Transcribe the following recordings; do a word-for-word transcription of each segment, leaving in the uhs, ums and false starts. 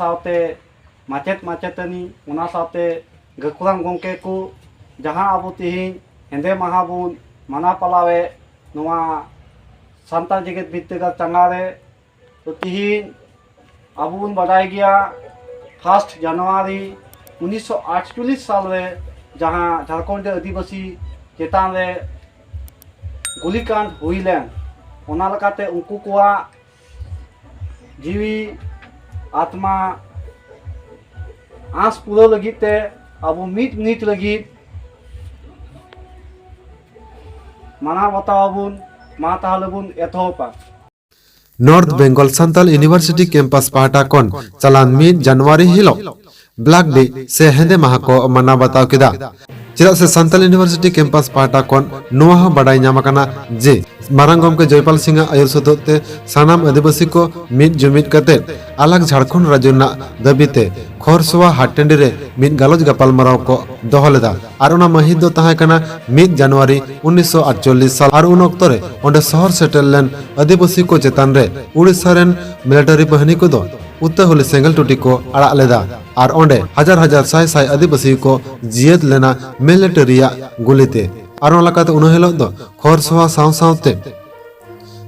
ᱥᱟᱶᱛᱮ ᱢᱟᱪᱮᱫ ᱢᱟᱪᱮᱛᱟᱹᱱᱤ, ᱚᱱᱟ ᱥᱟᱶᱛᱮ ᱜᱟᱹᱠᱷᱩᱲᱟᱱ ᱜᱚᱢᱠᱮ ᱠᱚ, ᱡᱟᱦᱟᱸ ᱟᱵᱚ ᱛᱮᱦᱮᱧ ᱦᱮᱸᱫᱮ ᱢᱟᱦᱟ ᱵᱚᱱ ᱢᱟᱱᱟᱣ ᱯᱟᱞᱟᱣᱮᱫ ᱱᱚᱣᱟ ᱥᱟᱱᱛᱟᱲ ᱡᱮᱜᱮᱛ ᱵᱤᱨᱫᱟᱹᱜᱟᱲ ᱪᱟᱸᱜᱟ ᱨᱮ, ᱛᱚ ᱛᱮᱦᱮᱧ ᱟᱵᱚ ᱵᱚᱱ ᱵᱟᱰᱟᱭ ᱜᱮᱭᱟ first January ᱩᱱᱤᱥᱥᱚ ᱟᱴᱪᱚᱞᱞᱤᱥ ᱥᱟᱞ ᱨᱮ ᱡᱟᱦᱟᱸ ᱡᱷᱟᱲᱠᱷᱚᱸᱰ ᱨᱮ ᱟᱹᱫᱤᱵᱟᱹᱥᱤ ᱪᱮᱛᱟᱱ ᱨᱮ ᱜᱩᱞᱤᱠᱟᱱᱰ ᱦᱩᱭ ᱞᱮᱱ, ᱚᱱᱟ ᱞᱮᱠᱟᱛᱮ ᱩᱱᱠᱩ ᱠᱚᱣᱟᱜ ᱡᱤᱣᱤ ᱟᱛᱢᱟ ᱟᱸᱥ ᱯᱩᱨᱟᱹᱣ ᱞᱟᱹᱜᱤᱫ ᱛᱮ ᱟᱵᱚ ᱢᱤᱫ ᱢᱤᱱᱤᱴ ᱞᱟᱹᱜᱤᱫ ᱢᱟᱱᱟᱣ ᱵᱟᱛᱟᱣ ᱟᱵᱚᱱ᱾ ᱢᱟ ᱛᱟᱦᱚᱞᱮ ᱵᱚᱱ ᱮᱛᱚᱦᱚᱵᱟ᱾ North Bengal Santal university campus ᱯᱟᱦᱴᱟ ᱠᱷᱚᱱ ᱪᱟᱞᱟᱱ ᱢᱤᱫ ᱡᱟᱱᱩᱣᱟᱨᱤ ᱦᱤᱞᱳᱜ ᱵᱞᱟᱠ ᱰᱮ ᱥᱮ ᱦᱮᱸᱫᱮ ᱢᱟᱦᱟ ᱠᱚ ᱢᱟᱱᱟᱣ ᱵᱟᱛᱟᱣ ᱠᱮᱫᱟ᱾ ᱪᱮᱫᱟᱜ ᱥᱮ ᱥᱟᱱᱛᱟᱞ ᱤᱭᱩᱱᱤᱵᱷᱟᱨᱥᱤᱴᱤ ᱠᱮᱢᱯᱟᱥ ᱯᱟᱦᱴᱟ ᱠᱷᱚᱱ ᱱᱚᱣᱟ ᱦᱚᱸ ᱵᱟᱰᱟᱭ ᱧᱟᱢ ᱟᱠᱟᱱᱟ ᱡᱮ ᱢᱟᱨᱟᱝ ᱜᱚᱢᱠᱮ ᱡᱚᱭᱯᱟᱞ ᱥᱤᱝ ᱟᱜ ᱟᱹᱭᱩᱨ ᱥᱚᱛᱚᱛ ᱛᱮ ᱥᱟᱱᱟᱢ ᱟᱹᱫᱤᱵᱟᱹᱥᱤ ᱠᱚ ᱢᱤᱫ ᱡᱩᱢᱤᱫ ᱠᱟᱛᱮ ᱟᱞᱟᱜ ᱡᱷᱟᱲᱠᱷᱚᱸᱰ ᱨᱟᱡᱽᱡᱚ ᱨᱮᱱᱟᱜ ᱫᱟᱹᱵᱤ ᱛᱮ ᱠᱷᱚᱨᱥᱚᱣᱟ ᱦᱟᱴ ᱴᱟᱺᱰᱤ ᱨᱮ ᱢᱤᱫ ᱜᱟᱞᱚᱪ ᱜᱟᱯᱟᱞᱢᱟᱨᱟᱣ ᱠᱚ ᱫᱚᱦᱚ ᱞᱮᱫᱟ᱾ ᱟᱨ ᱚᱱᱟ ᱢᱟᱹᱦᱤᱛ ᱫᱚ ᱛᱟᱦᱮᱸ ᱠᱟᱱᱟ ᱢᱤᱫ ᱡᱟᱱᱩᱣᱟᱨᱤ ᱩᱱᱤᱥᱥᱚ ᱟᱴᱪᱚᱞᱞᱤᱥ ᱥᱟᱞ᱾ ᱟᱨ ᱩᱱ ᱚᱠᱛᱚ ᱨᱮ ᱚᱸᱰᱮ ᱥᱚᱦᱚᱨ ᱥᱮᱴᱮᱨ ᱞᱮᱱ ᱟᱹᱫᱤᱵᱟᱹᱥᱤ ᱠᱚ ᱪᱮᱛᱟᱱ ᱨᱮ ᱩᱲᱤᱥᱥᱟ ᱨᱮᱱ ᱢᱤᱞᱤᱴᱟᱨᱤ ᱵᱟᱹᱦᱤᱱᱤ ᱠᱚᱫᱚ ᱩᱛᱟᱹᱦᱩᱞᱤ ᱥᱮᱸᱜᱮᱞ ᱴᱩᱴᱤ ᱠᱚ ᱟᱲᱟᱜ ᱞᱮᱫᱟ᱾ ᱟᱨ ᱚᱸᱰᱮ ᱦᱟᱡᱟᱨ ᱦᱟᱡᱟᱨ ᱥᱟᱭ ᱥᱟᱭ ᱟᱹᱫᱤᱵᱟᱹᱥᱤ ᱠᱚ ᱡᱤᱭᱟᱹᱫ ᱞᱮᱱᱟ ᱢᱤᱞᱤᱴᱟᱨᱤᱭᱟᱜ ᱜᱩᱞᱤᱛᱮ᱾ ᱟᱨ ᱚᱱᱟ ᱞᱮᱠᱟᱛᱮ ᱩᱱ ᱦᱤᱞᱳᱜ ᱫᱚ ᱠᱷᱚᱨᱥᱚᱣᱟ ᱥᱟᱶ ᱥᱟᱶᱛᱮ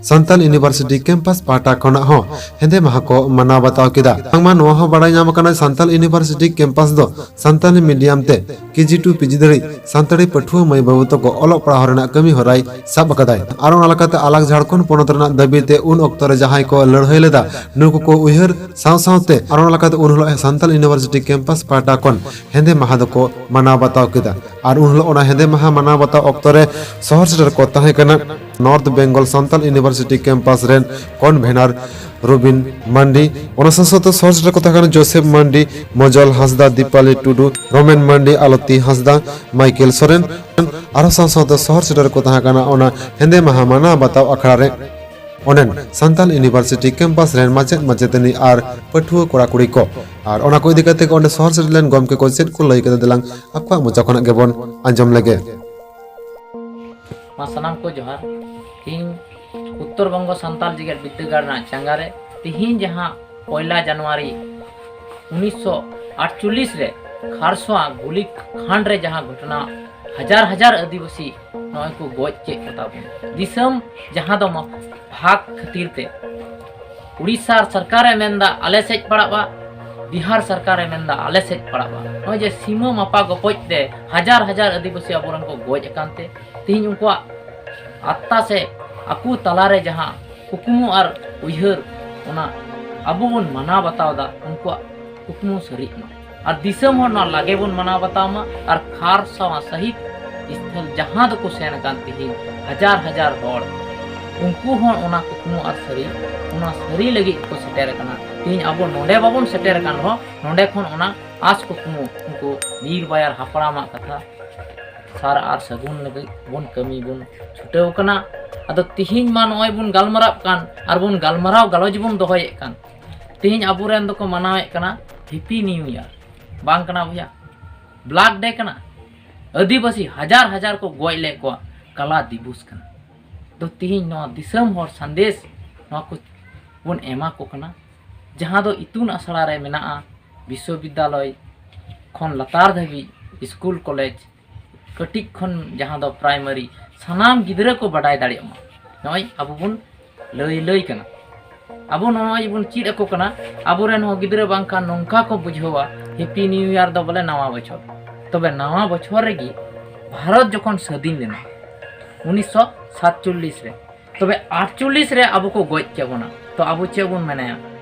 ᱥᱟᱱᱛᱟᱞ ᱤᱭᱩᱱᱤᱵᱷᱟᱨᱥᱤᱴᱤ ᱠᱮᱢᱯᱟᱥ ᱯᱟᱦᱴᱟ ᱠᱷᱚᱱᱟᱜ ᱦᱚᱸ ᱦᱮᱸᱫᱮ ᱢᱟᱦᱟ ᱠᱚ ᱢᱟᱱᱟᱣ ᱵᱟᱛᱟᱣ ᱠᱮᱫᱟ᱾ ᱵᱟᱝᱢᱟ ᱱᱚᱣᱟ ᱦᱚᱸ ᱵᱟᱲᱟᱭ ᱧᱟᱢ ᱟᱠᱟᱱᱟ, ᱥᱟᱱᱛᱟᱞ ᱤᱭᱩᱱᱤᱵᱷᱟᱨᱥᱤᱴᱤ ᱠᱮᱢᱯᱟᱥ ᱫᱚ ᱥᱟᱱᱛᱟᱞᱤ ᱢᱤᱰᱤᱭᱟᱢ ᱛᱮ ᱠᱮᱡᱤ ᱴᱩ ᱯᱤᱡᱤ ᱫᱷᱟᱹᱨᱤᱡ ᱥᱟᱱᱛᱟᱲᱤ ᱯᱟᱹᱴᱷᱩᱣᱟᱹ ᱢᱟᱹᱭ ᱵᱟᱹᱵᱩ ᱛᱟᱠᱚ ᱚᱞᱚᱜ ᱯᱟᱲᱦᱟᱣ ᱨᱮᱱᱟᱜ ᱠᱟᱹᱢᱤ ᱦᱚᱨᱟᱭ ᱥᱟᱵ ᱟᱠᱟᱫᱟᱭ᱾ ᱟᱨ ᱚᱱᱟ ᱞᱮᱠᱟᱛᱮ ᱟᱞᱟᱜ ᱡᱷᱟᱲᱠᱷᱚᱸᱰ ᱯᱚᱱᱚᱛ ᱨᱮᱱᱟᱜ ᱫᱟᱹᱵᱤ ᱛᱮ ᱩᱱ ᱚᱠᱛᱚ ᱨᱮ ᱡᱟᱦᱟᱸᱭ ᱠᱚ ᱞᱟᱹᱲᱦᱟᱹᱭ ᱞᱮᱫᱟ, ᱱᱩᱠᱩ ᱠᱚ ᱩᱭᱦᱟᱹᱨ ᱥᱟᱶ ᱥᱟᱶᱛᱮ ᱟᱨ ᱚᱱᱟ ᱞᱮᱠᱟᱛᱮ ᱩᱱ ᱦᱤᱞᱳᱜ ᱥᱟᱱᱛᱟᱞ ᱤᱭᱩᱱᱤᱵᱷᱟᱨᱥᱤᱴᱤ ᱠᱮᱢᱯᱟᱥ ᱯᱟᱦᱴᱟ ᱠᱷᱚᱱ ᱦᱮᱸᱫᱮ ᱢᱟᱦᱟ ᱫᱚᱠᱚ ᱢᱟᱱᱟᱣ ᱵᱟᱛᱟᱣ ᱠᱮᱫᱟ᱾ ᱟᱨ ᱩᱱ ᱦᱤᱞᱳᱜ ᱚᱱᱟ ᱦᱮᱸᱫᱮ ᱢᱟᱦᱟ ᱢᱟᱱᱟᱣ ᱵᱟᱛᱟᱣ ᱚᱠᱛᱚ ᱨᱮ ᱥᱚᱦᱚᱨ ᱥᱮᱴᱮᱨ ᱠᱚ ᱛᱟᱦᱮᱸ ᱠᱟᱱᱟ north Bengal Santal university campus ᱨᱮᱱ ᱠᱚᱱᱵᱷᱮᱱᱟᱨ ᱨᱚᱵᱤᱱ ᱢᱟᱱᱰᱤ, ᱚᱱᱟ ᱥᱟᱶ ᱥᱟᱶᱛᱮ ᱥᱚᱦᱚᱨ ᱥᱮᱴᱮᱨ ᱠᱚ ᱛᱟᱦᱮᱸ ᱠᱟᱱᱟ ᱡᱳᱥᱮᱯ ᱢᱟᱱᱰᱤ, ᱢᱚᱡᱚᱞ ᱦᱟᱸᱥᱫᱟ, ᱫᱤᱯᱟᱞᱤ ᱴᱩᱰᱩ, ᱨᱚᱢᱮᱱ ᱢᱟᱱᱰᱤ, ᱟᱞᱚᱛᱤ ᱦᱟᱸᱥᱫᱟ, ᱢᱟᱭᱠᱮᱞ ᱥᱚᱨᱮᱱ᱾ ᱟᱨᱦᱚᱸ ᱥᱟᱶ ᱥᱟᱶᱛᱮ ᱥᱚᱦᱚᱨ ᱥᱮᱴᱮᱨ ᱠᱚ ᱛᱟᱦᱮᱸ ᱠᱟᱱᱟ ᱚᱱᱟ ᱦᱮᱸᱫᱮ ᱢᱟᱦᱟ ᱢᱟᱱᱟᱣ ᱵᱟᱛᱟᱣ ᱟᱠᱷᱲᱟ ᱨᱮ ᱚᱸᱰᱮᱱ ᱥᱟᱱᱛᱟᱞ ᱤᱭᱩᱱᱤᱵᱷᱟᱨᱥᱤᱴᱤ ᱠᱮᱢᱯᱟᱥ ᱨᱮᱱ ᱢᱟᱪᱮᱫ ᱢᱟᱪᱮᱛᱟᱹᱱᱤ ᱟᱨ ᱯᱟᱹᱴᱷᱩᱣᱟᱹ ᱠᱚᱲᱟ ᱠᱩᱲᱤ ᱠᱚ᱾ ᱟᱨ ᱚᱱᱟ ᱠᱚ ᱤᱫᱤ ᱠᱟᱛᱮ ᱚᱸᱰᱮ ᱥᱚᱦᱚᱨ ᱥᱮᱴᱮᱨ ᱞᱮᱱ ᱜᱚᱢᱠᱮ ᱠᱚ ᱪᱮᱫ ᱠᱚ ᱞᱟᱹᱭ ᱠᱮᱫᱟ, ᱫᱮᱞᱟᱝ ᱟᱠᱚᱣᱟᱜ ᱢᱚᱪᱟ ᱠᱷᱚᱱᱟᱜ ᱜᱮᱵᱚᱱ ᱟᱸᱡᱚᱢ ᱞᱮᱜᱮ᱾ ᱢᱟ ᱥᱟᱱᱟᱢ ᱠᱚ ᱡᱚᱦᱟᱨ᱾ ᱤᱧ ᱩᱛᱛᱚᱨ ᱵᱚᱝᱜᱚ ᱥᱟᱱᱛᱟᱞ ᱡᱮᱜᱮᱛ ᱵᱤᱨᱫᱟᱹᱜᱟᱲ ᱨᱮᱱᱟᱜ ᱪᱟᱸᱜᱟ ᱨᱮ ᱛᱤᱦᱤᱧ ᱡᱟᱦᱟᱸ ᱯᱚᱭᱞᱟ ᱡᱟᱱᱩᱣᱟᱨᱤ ᱩᱱᱤᱥᱥᱚ ᱟᱴᱪᱚᱞᱞᱤᱥ ᱨᱮ ᱠᱷᱟᱨᱥᱚᱣᱟ ᱜᱩᱞᱤ ᱠᱷᱟᱱᱰ ᱨᱮ ᱡᱟᱦᱟᱸ ᱜᱷᱚᱴᱚᱱᱟ, ᱦᱟᱡᱟᱨ ᱦᱟᱡᱟᱨ ᱟᱹᱫᱤᱵᱟᱹᱥᱤ ᱱᱚᱜᱼᱚᱭ ᱠᱚ ᱜᱚᱡ ᱠᱮᱫ ᱠᱚᱛᱟ ᱵᱚᱱ᱾ ᱫᱤᱥᱚᱢ ᱡᱟᱦᱟᱸ ᱫᱚ ᱢᱟ-, ᱵᱷᱟᱜᱽ ᱠᱷᱟᱹᱛᱤᱨ ᱛᱮ ᱩᱲᱤᱥᱥᱟ ᱥᱚᱨᱠᱟᱨᱮ ᱢᱮᱱᱫᱟ ᱟᱞᱮ ᱥᱮᱫ ᱯᱟᱲᱟᱜᱼᱟ, ᱵᱤᱦᱟᱨ ᱥᱚᱨᱠᱟᱨᱮ ᱢᱮᱱᱫᱟ ᱟᱞᱮ ᱥᱮᱫ ᱯᱟᱲᱟᱜᱼᱟ᱾ ᱱᱚᱜᱼᱚᱭ ᱡᱮ ᱥᱤᱢᱟᱹ ᱢᱟᱯᱟ ᱜᱚᱯᱚᱡ ᱛᱮ ᱦᱟᱡᱟᱨ ᱦᱟᱡᱟᱨ ᱟᱹᱫᱤᱵᱟᱹᱥᱤ ᱟᱵᱚᱨᱮᱱ ᱠᱚ ᱜᱚᱡ ᱟᱠᱟᱱ ᱛᱮ, ᱛᱮᱦᱮᱧ ᱩᱱᱠᱩᱣᱟᱜ ᱟᱛᱛᱟ ᱥᱮ ᱟᱠᱚ ᱛᱟᱞᱟᱨᱮ ᱡᱟᱦᱟᱸ ᱠᱩᱠᱢᱩ ᱟᱨ ᱩᱭᱦᱟᱹᱨ, ᱚᱱᱟ ᱟᱵᱚ ᱵᱚᱱ ᱢᱟᱱᱟᱣ ᱵᱟᱛᱟᱣ ᱮᱫᱟ, ᱩᱱᱠᱩᱣᱟᱜ ᱠᱩᱠᱢᱩ ᱥᱟᱹᱨᱤᱜ ᱢᱟ᱾ ᱟᱨ ᱫᱤᱥᱚᱢ ᱦᱚᱲ ᱱᱚᱣᱟ ᱞᱟᱜᱮ ᱵᱚᱱ ᱢᱟᱱᱟᱣ ᱵᱟᱛᱟᱣ ᱢᱟ᱾ ᱟᱨ ᱠᱷᱟᱨᱥᱟᱣᱟ ᱥᱟᱹᱦᱤᱫ ᱥᱛᱷᱚᱞ ᱡᱟᱦᱟᱸ ᱫᱚᱠᱚ ᱥᱮᱱ ᱟᱠᱟᱱ ᱛᱤᱦᱤᱧ ᱦᱟᱡᱟᱨ ᱦᱟᱡᱟᱨ ᱦᱚᱲ, ᱩᱱᱠᱩ ᱦᱚᱸ ᱚᱱᱟ ᱠᱩᱠᱢᱩ ᱟᱨ ᱥᱟᱹᱨᱤ, ᱚᱱᱟ ᱥᱟᱹᱨᱤ ᱞᱟᱹᱜᱤᱫ ᱠᱚ ᱥᱮᱴᱮᱨ ᱟᱠᱟᱱᱟ᱾ ᱛᱤᱦᱤᱧ ᱟᱵᱚ ᱱᱚᱰᱮ ᱵᱟᱵᱚᱱ ᱥᱮᱴᱮᱨ ᱟᱠᱟᱱ ᱨᱮᱦᱚᱸ, ᱱᱚᱰᱮ ᱠᱷᱚᱱ ᱚᱱᱟ ᱟᱸᱥ ᱠᱩᱠᱢᱩ ᱩᱱᱠᱩ ᱵᱤᱨ ᱵᱟᱭᱟᱨ ᱦᱟᱯᱲᱟᱢᱟᱜ ᱠᱟᱛᱷᱟ, ᱥᱟᱨ ᱟᱨ ᱥᱟᱹᱜᱩᱱ ᱞᱟᱹᱜᱤᱫ ᱵᱚᱱ ᱠᱟᱹᱢᱤ ᱵᱚᱱ ᱪᱷᱩᱴᱟᱹᱣ ᱠᱟᱱᱟ᱾ ᱟᱫᱚ ᱛᱤᱦᱤᱧ ᱢᱟ ᱱᱚᱜᱼᱚᱭ ᱵᱚᱱ ᱜᱟᱞᱢᱟᱨᱟᱜ ᱠᱟᱱ ᱟᱨ ᱵᱚᱱ ᱜᱟᱞᱢᱟᱨᱟᱣ ᱜᱟᱞᱚᱪ ᱵᱚᱱ ᱫᱚᱦᱚᱭᱮᱫ ᱠᱟᱱ, ᱛᱤᱦᱤᱧ ᱟᱵᱚᱨᱮᱱ ᱫᱚᱠᱚ ᱢᱟᱱᱟᱣᱮᱫ ᱠᱟᱱᱟ ᱦᱮᱯᱤ ᱱᱤᱭᱩ ᱤᱭᱟᱨ᱾ ᱵᱟᱝ ᱠᱟᱱᱟ ᱵᱚᱭᱦᱟ, ᱵᱞᱟᱠ ᱰᱮ ᱠᱟᱱᱟ᱾ ᱟᱹᱫᱤᱵᱟᱹᱥᱤ ᱦᱟᱡᱟᱨ ᱦᱟᱡᱟᱨ ᱠᱚ ᱜᱚᱡ ᱞᱮᱫ ᱠᱚᱣᱟ, ᱠᱟᱞᱟ ᱫᱤᱵᱚᱥ ᱠᱟᱱᱟ᱾ ᱫᱚ ᱛᱤᱦᱤᱧ ᱱᱚᱣᱟ ᱫᱤᱥᱚᱢ ᱦᱚᱲ ᱥᱟᱸᱫᱮᱥ ᱱᱚᱣᱟ ᱠᱚ ᱵᱚᱱ ᱮᱢᱟ ᱠᱚ ᱠᱟᱱᱟ, ᱡᱟᱦᱟᱸ ᱫᱚ ᱤᱛᱩᱱ ᱟᱥᱲᱟ ᱨᱮ ᱢᱮᱱᱟᱜᱼᱟ, ᱵᱤᱥᱥᱚᱵᱤᱫᱽᱫᱟᱞᱚᱭ ᱠᱷᱚᱱ ᱞᱟᱛᱟᱨ ᱫᱷᱟᱹᱵᱤᱡ, ᱥᱠᱩᱞ, ᱠᱚᱞᱮᱡᱽ, ᱠᱟᱹᱴᱤᱡ ᱠᱷᱚᱱ ᱡᱟᱦᱟᱸ ᱫᱚ ᱯᱨᱟᱭᱢᱟᱨᱤ, ᱥᱟᱱᱟᱢ ᱜᱤᱫᱽᱨᱟᱹ ᱠᱚ ᱵᱟᱰᱟᱭ ᱫᱟᱲᱮᱭᱟᱜ ᱢᱟ᱾ ᱱᱚᱜᱼᱚᱭ ᱟᱵᱚ ᱵᱚᱱ ᱞᱟᱹᱭ ᱞᱟᱹᱭ ᱠᱟᱱᱟ, ᱟᱵᱚ ᱱᱚᱜᱼᱚᱭ ᱵᱚᱱ ᱪᱮᱫ ᱟᱠᱚ ᱠᱟᱱᱟ᱾ ᱟᱵᱚᱨᱮᱱ ᱦᱚᱸ ᱜᱤᱫᱽᱨᱟᱹ ᱵᱟᱝᱠᱷᱟᱱ ᱱᱚᱝᱠᱟ ᱠᱚ ᱵᱩᱡᱷᱟᱹᱣᱟ ᱦᱮᱯᱤ ᱱᱤᱭᱩ ᱤᱭᱟᱨ ᱫᱚ ᱵᱚᱞᱮ ᱱᱟᱣᱟ ᱵᱚᱪᱷᱚᱨ᱾ ᱛᱚᱵᱮ ᱱᱟᱣᱟ ᱵᱚᱪᱷᱚᱨ ᱨᱮᱜᱮ ᱵᱷᱟᱨᱚᱛ ᱡᱚᱠᱷᱚᱱ ᱥᱟᱹᱫᱷᱤᱱ ᱞᱮᱱᱟ ᱩᱱᱤᱥᱥᱚ ᱥᱟᱛᱪᱚᱞᱞᱤᱥ ᱨᱮ, ᱛᱚᱵᱮ ᱟᱴᱪᱚᱞᱞᱤᱥ ᱨᱮ ᱟᱵᱚ ᱠᱚ ᱜᱚᱡ ᱠᱮᱫ ᱵᱚᱱᱟ᱾ ᱛᱚ ᱟᱵᱚ ᱪᱮᱫ ᱵᱚᱱ ᱢᱮᱱᱟᱭᱟ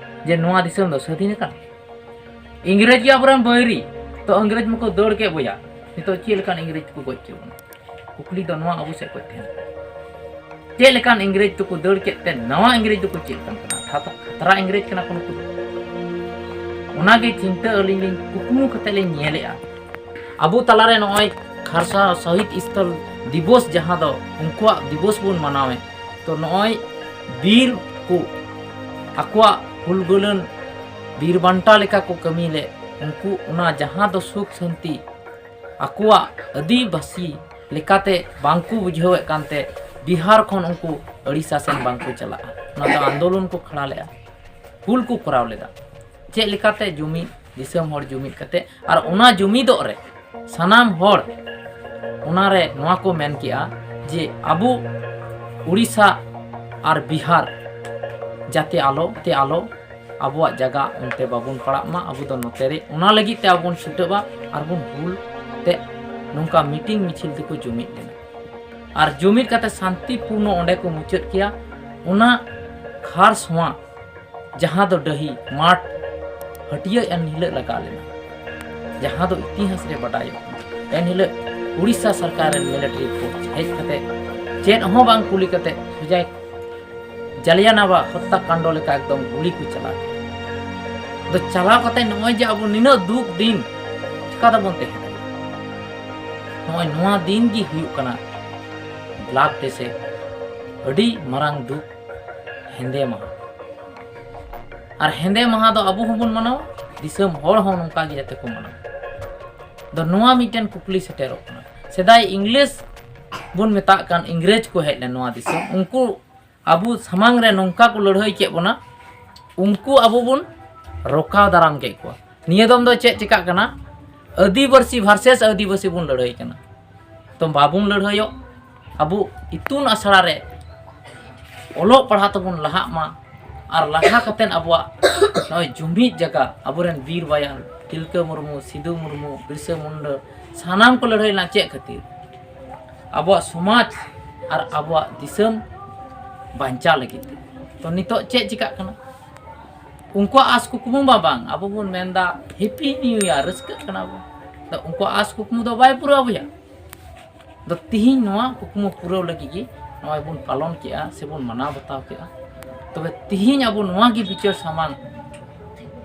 ᱡᱮ ᱱᱚᱣᱟ ᱫᱤᱥᱚᱢ ᱫᱚ ᱥᱟᱹᱫᱷᱤᱱ ᱟᱠᱟᱱᱟ? ᱤᱝᱨᱮᱡᱽ ᱜᱮ ᱟᱵᱚᱨᱮᱱ ᱵᱟᱹᱭᱨᱤ, ᱛᱚ ᱤᱝᱨᱮᱡᱽ ᱢᱟᱠᱚ ᱫᱟᱹᱲ ᱠᱮᱫ ᱵᱚᱭᱦᱟ᱾ ᱱᱤᱛᱚᱜ ᱪᱮᱫ ᱞᱮᱠᱟᱱ ᱤᱝᱨᱮᱡᱽ ᱠᱚ ᱜᱚᱡ ᱠᱮᱫ ᱵᱚᱱᱟ? ᱠᱩᱠᱞᱤ ᱫᱚ ᱱᱚᱣᱟ ᱟᱵᱚ ᱥᱮᱫ ᱠᱷᱚᱱ ᱛᱟᱦᱮᱱᱟ᱾ ᱪᱮᱫ ᱞᱮᱠᱟᱱ ᱤᱝᱨᱮᱡᱽ ᱫᱚᱠᱚ ᱫᱟᱹᱲ ᱠᱮᱫ ᱛᱮ ᱱᱟᱣᱟ ᱤᱝᱨᱮᱡᱽ ᱫᱚᱠᱚ ᱪᱮᱫ ᱞᱮᱠᱟᱱ ᱠᱟᱱᱟ? ᱠᱷᱟᱛ-, ᱠᱷᱟᱛᱨᱟ ᱤᱝᱨᱮᱡᱽ ᱠᱟᱱᱟ ᱠᱚ ᱱᱩᱠᱩ ᱫᱚ᱾ ᱚᱱᱟᱜᱮ ᱪᱤᱱᱛᱟᱹ ᱟᱹᱞᱤᱧ ᱞᱤᱧ ᱠᱩᱠᱢᱩ ᱠᱟᱛᱮ ᱞᱤᱧ ᱧᱮᱞᱮᱜᱼᱟ᱾ ᱟᱵᱚ ᱛᱟᱞᱟᱨᱮ ᱱᱚᱜᱼᱚᱭ ᱠᱷᱟᱨᱥᱟ ᱥᱚᱦᱤᱫ ᱥᱛᱷᱚᱞ ᱫᱤᱵᱚᱥ, ᱡᱟᱦᱟᱸ ᱫᱚ ᱩᱱᱠᱩᱣᱟᱜ ᱫᱤᱵᱚᱥ ᱵᱚᱱ ᱢᱟᱱᱟᱣᱮᱫ, ᱛᱚ ᱱᱚᱜᱼᱚᱭ ᱵᱤᱨ ᱠᱚ ᱟᱠᱚᱣᱟᱜ ᱦᱩᱞᱜᱟᱹᱞᱟᱹᱱ ᱵᱤᱨ ᱵᱟᱱᱴᱟ ᱞᱮᱠᱟ ᱠᱚ ᱠᱟᱹᱢᱤ ᱞᱮᱫ, ᱩᱱᱠᱩ ᱚᱱᱟ ᱡᱟᱦᱟᱸ ᱫᱚ ᱥᱩᱠ ᱥᱟᱱᱛᱤ ᱟᱠᱚᱣᱟᱜ ᱟᱹᱫᱤᱵᱟᱹᱥᱤ ᱞᱮᱠᱟᱛᱮ ᱵᱟᱝᱠᱚ ᱵᱩᱡᱷᱟᱹᱣᱮᱫ ᱠᱟᱱᱛᱮ ᱵᱤᱦᱟᱨ ᱠᱷᱚᱱ ᱩᱱᱠᱩ ᱟᱹᱲᱤᱥᱟ ᱥᱮᱱ ᱵᱟᱝᱠᱚ ᱪᱟᱞᱟᱜᱼᱟ᱾ ᱚᱱᱟ ᱫᱚ ᱟᱱᱫᱳᱞᱚᱱ ᱠᱚ ᱠᱷᱟᱲᱟ ᱞᱮᱫᱼᱟ, ᱦᱩᱞ ᱠᱚ ᱠᱚᱨᱟᱣ ᱞᱮᱫᱟ᱾ ᱪᱮᱫ ᱞᱮᱠᱟᱛᱮ ᱡᱩᱢᱤᱫ, ᱫᱤᱥᱚᱢ ᱦᱚᱲ ᱡᱩᱢᱤᱫ ᱠᱟᱛᱮ, ᱟᱨ ᱚᱱᱟ ᱡᱩᱢᱤᱫᱚᱜ ᱨᱮ ᱥᱟᱱᱟᱢ ᱦᱚᱲ ᱚᱱᱟᱨᱮ ᱱᱚᱣᱟ ᱠᱚ ᱢᱮᱱ ᱠᱮᱜᱼᱟ ᱡᱮ ᱟᱵᱚ ᱩᱲᱤᱥᱥᱟ ᱟᱨ ᱵᱤᱦᱟᱨ ᱡᱟᱛᱮ ᱟᱞᱚ, ᱛᱮ ᱟᱞᱚ ᱟᱵᱚᱣᱟᱜ ᱡᱟᱭᱜᱟ ᱚᱱᱛᱮ ᱵᱟᱵᱚᱱ ᱯᱟᱲᱟᱜ ᱢᱟ, ᱟᱵᱚ ᱫᱚ ᱱᱚᱛᱮ ᱨᱮ, ᱚᱱᱟ ᱞᱟᱹᱜᱤᱫ ᱛᱮ ᱟᱵᱚ ᱵᱚᱱ ᱪᱷᱩᱴᱟᱹᱜᱼᱟ ᱟᱨ ᱵᱚᱱ ᱦᱩᱞ ᱛᱮ ᱱᱚᱝᱠᱟ ᱢᱤᱴᱤᱝ ᱢᱤᱪᱷᱤᱞ ᱛᱮᱠᱚ ᱡᱩᱢᱤᱫ ᱞᱮᱱᱟ᱾ ᱟᱨ ᱡᱩᱢᱤᱫ ᱠᱟᱛᱮ ᱥᱟᱱᱛᱤᱯᱩᱨᱱᱚ ᱚᱸᱰᱮ ᱠᱚ ᱢᱩᱪᱟᱹᱫ ᱠᱮᱭᱟ᱾ ᱚᱱᱟ ᱠᱷᱟᱨᱥᱚᱣᱟ ᱡᱟᱦᱟᱸ ᱫᱚ ᱰᱟᱹᱦᱤ ᱢᱟᱴᱷ ᱦᱟᱹᱴᱤᱭᱟᱹ ᱮᱱ ᱦᱤᱞᱳᱜ ᱞᱟᱜᱟᱣ ᱞᱮᱱᱟ, ᱡᱟᱦᱟᱸ ᱫᱚ ᱤᱛᱤᱦᱟᱥ ᱨᱮ ᱵᱟᱰᱟᱭᱚᱜ ᱠᱟᱱᱟ᱾ ᱮᱱ ᱦᱤᱞᱳᱜ ᱩᱲᱤᱥᱥᱟ ᱥᱚᱨᱠᱟᱨ ᱨᱮᱱ ᱢᱤᱞᱤᱴᱟᱨᱤ ᱯᱷᱳᱨᱥ ᱦᱮᱡ ᱠᱟᱛᱮ ᱪᱮᱫ ᱦᱚᱸ ᱵᱟᱝ ᱠᱩᱞᱤ ᱠᱟᱛᱮ ᱥᱚᱡᱟᱭ ᱡᱟᱞᱤᱭᱟᱱᱟᱣᱟ ᱦᱚᱛᱛᱟ ᱠᱟᱱᱰᱚ ᱞᱮᱠᱟ ᱮᱠᱫᱚᱢ ᱜᱩᱞᱤ ᱠᱚ ᱪᱟᱞᱟᱣ ᱠᱮᱫᱟ᱾ ᱟᱫᱚ ᱪᱟᱞᱟᱣ ᱠᱟᱛᱮ ᱱᱚᱜᱼᱚᱭ ᱡᱮ ᱟᱵᱚ ᱱᱤᱱᱟᱹᱜ ᱫᱩᱠ ᱫᱤᱱ ᱪᱤᱠᱟ ᱛᱮᱵᱚᱱ ᱛᱟᱦᱮᱸ ᱫᱟᱲᱮᱭᱟᱜᱼᱟ? ᱱᱚᱜᱼᱚᱭ ᱱᱚᱣᱟ ᱫᱤᱱ ᱜᱮ ᱦᱩᱭᱩᱜ ᱠᱟᱱᱟ ᱵᱞᱟᱠ ᱰᱮ ᱥᱮ ᱟᱹᱰᱤ ᱢᱟᱨᱟᱝ ᱫᱩᱠ, ᱦᱮᱸᱫᱮ ᱢᱟᱦᱟ᱾ ᱟᱨ ᱦᱮᱸᱫᱮ ᱢᱟᱦᱟ ᱫᱚ ᱟᱵᱚ ᱦᱚᱸᱵᱚᱱ ᱢᱟᱱᱟᱣᱟ, ᱫᱤᱥᱚᱢ ᱦᱚᱲ ᱦᱚᱸ ᱱᱚᱝᱠᱟ ᱜᱮ ᱡᱟᱛᱮ ᱠᱚ ᱢᱟᱱᱟᱣᱟ᱾ ᱟᱫᱚ ᱱᱚᱣᱟ ᱢᱤᱫᱴᱮᱱ ᱠᱩᱠᱞᱤ ᱥᱮᱴᱮᱨᱚᱜ ᱠᱟᱱᱟ, ᱥᱮᱫᱟᱭ ᱤᱝᱞᱤᱥ ᱵᱚᱱ ᱢᱮᱛᱟᱜ ᱠᱟᱱ ᱤᱝᱨᱮᱡᱽ ᱠᱚ ᱦᱮᱡ ᱞᱮᱱ ᱱᱚᱣᱟ ᱫᱤᱥᱚᱢ, ᱩᱱᱠᱩ ᱟᱵᱚ ᱥᱟᱢᱟᱝ ᱨᱮ ᱱᱚᱝᱠᱟ ᱠᱚ ᱞᱟᱹᱲᱦᱟᱹᱭ ᱠᱮᱫ ᱵᱚᱱᱟ, ᱩᱱᱠᱩ ᱟᱵᱚ ᱵᱚᱱ ᱨᱚᱠᱟᱣ ᱫᱟᱨᱟᱢ ᱠᱮᱫ ᱠᱚᱣᱟ᱾ ᱱᱤᱭᱟᱹ ᱫᱚᱢ ᱫᱚ ᱪᱮᱫ ᱪᱤᱠᱟᱜ ᱠᱟᱱᱟ? ᱟᱹᱫᱤᱵᱟᱹᱥᱤ ᱵᱷᱟᱨᱥᱮᱥ ᱟᱹᱫᱤᱵᱟᱹᱥᱤ ᱵᱚᱱ ᱞᱟᱹᱲᱦᱟᱹᱭ ᱠᱟᱱᱟ᱾ ᱛᱚ ᱵᱟᱵᱚᱱ ᱞᱟᱹᱲᱦᱟᱹᱭᱚᱜ, ᱟᱵᱚ ᱤᱛᱩᱱ ᱟᱥᱲᱟ ᱨᱮ ᱚᱞᱚᱜ ᱯᱟᱲᱦᱟᱣ ᱛᱮᱵᱚᱱ ᱞᱟᱦᱟᱜ ᱢᱟ, ᱟᱨ ᱞᱟᱦᱟ ᱠᱟᱛᱮᱫ ᱟᱵᱚᱣᱟᱜ ᱱᱚᱜᱼᱚᱭ ᱡᱩᱢᱤᱫ ᱡᱟᱭᱜᱟ, ᱟᱵᱚᱨᱮᱱ ᱵᱤᱨ ᱵᱟᱭᱟᱨ ᱛᱤᱞᱠᱟᱹ ᱢᱩᱨᱢᱩ, ᱥᱤᱫᱩ ᱢᱩᱨᱢᱩ, ᱵᱤᱨᱥᱟᱹ ᱢᱩᱱᱰᱟᱹ, ᱥᱟᱱᱟᱢ ᱠᱚ ᱞᱟᱹᱲᱦᱟᱹᱭ ᱞᱮᱱᱟ ᱪᱮᱫ ᱠᱷᱟᱹᱛᱤᱨ? ᱟᱵᱚᱣᱟᱜ ᱥᱚᱢᱟᱡᱽ ᱟᱨ ᱟᱵᱚᱣᱟᱜ ᱫᱤᱥᱚᱢ ᱵᱟᱧᱪᱟᱣ ᱞᱟᱹᱜᱤᱫ ᱛᱮ᱾ ᱛᱚ ᱱᱤᱛᱚᱜ ᱪᱮᱫ ᱪᱤᱠᱟᱜ ᱠᱟᱱᱟ? ᱩᱱᱠᱩᱣᱟᱜ ᱟᱸᱥ ᱠᱩᱠᱢᱩ ᱢᱟ ᱵᱟᱝ, ᱟᱵᱚ ᱵᱚᱱ ᱢᱮᱱᱫᱟ Happy New Year, ᱨᱟᱹᱥᱠᱟᱹᱜ ᱠᱟᱱᱟ ᱵᱚᱱ᱾ ᱛᱚ ᱩᱱᱠᱩᱣᱟᱜ ᱟᱸᱥ ᱠᱩᱠᱢᱩ ᱫᱚ ᱵᱟᱭ ᱯᱩᱨᱟᱹᱣ ᱵᱚᱭᱦᱟ᱾ ᱫᱚ ᱛᱤᱦᱤᱧ ᱱᱚᱣᱟ ᱠᱩᱠᱢᱩ ᱯᱩᱨᱟᱹᱣ ᱞᱟᱹᱜᱤᱫ ᱜᱮ ᱱᱚᱜᱼᱚᱭ ᱵᱚᱱ ᱯᱟᱞᱚᱱ ᱠᱮᱜᱼᱟ ᱥᱮᱵᱚᱱ ᱢᱟᱱᱟᱣ ᱵᱟᱛᱟᱣ ᱠᱮᱜᱼᱟ᱾ ᱛᱚᱵᱮ ᱛᱤᱦᱤᱧ ᱟᱵᱚ ᱱᱚᱣᱟ ᱜᱮ ᱵᱤᱪᱟᱹᱨ ᱥᱟᱢᱟᱝ